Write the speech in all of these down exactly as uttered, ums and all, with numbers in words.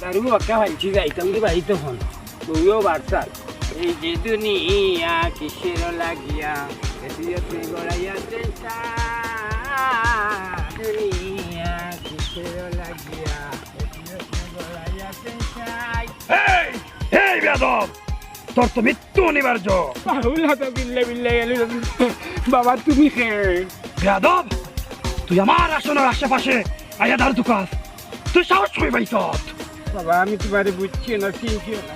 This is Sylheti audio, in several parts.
দারু বাক্কা ফাইছি, যাইতাম দি বাড়িত অখন। বউও বারসাল। এই যে দুনিয়া কিসের লাগিয়া, এসিয়ত মে গড়াইয়া চেষ্টা। দুনিয়া কিসের লাগিয়া, এসিয়ত মে গড়াইয়া চেষ্টা। এই, এই বেয়াদব, তোর তো মৃত্যু অনিবার্য। আউলা তো বিল্লা বিল্লা গেল। বাবা, তুমি কে? বেয়াদব, তুই আমার আসনর আশেপাশে আইয়া দাঁড় তুকাস, তুই সাহস কই পাইছত? বাবা, আমি তোমারে বুঝছি না, চিনছি না।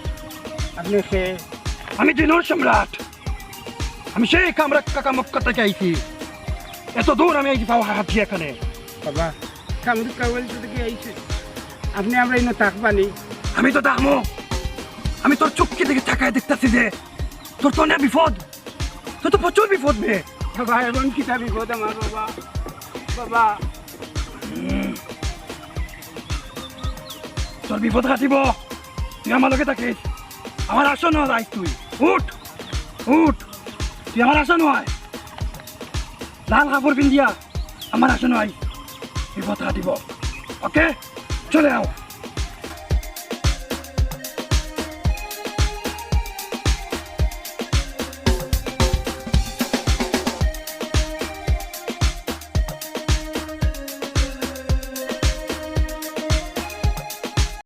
আপনি কে? আমি দিনর সম্রাট। আমি সেই কামরা কাকা মক্কা থাকি আইছি। এত দূর আমি আইছি পাও হাঁটিয়া এখানে। বাবা, কামরূপ কাওয়ালি থাকি আইছি। আপনি আমরা ইনো থাকবানি? আমি তো থাকমু। আমি তোর চুক্কি দিকে তাকায় দেখতাছি যে তোর তো অনেক বিপদ। তোর তো প্রচুর বিপদ বে। বাবা, এমন কিতা বিপদ আমার বাবা? বাবা। তোর বিপদ কাটিব, তুই আমার লগে থাকিস। আমার আসন আইস তুই। উঠ, উঠ, তুই আমার আসন আয়। লাল কাপড় পিন্দিয়া আমার আসন আইস, বিপদ কাটিব। ওকে, চলে আও।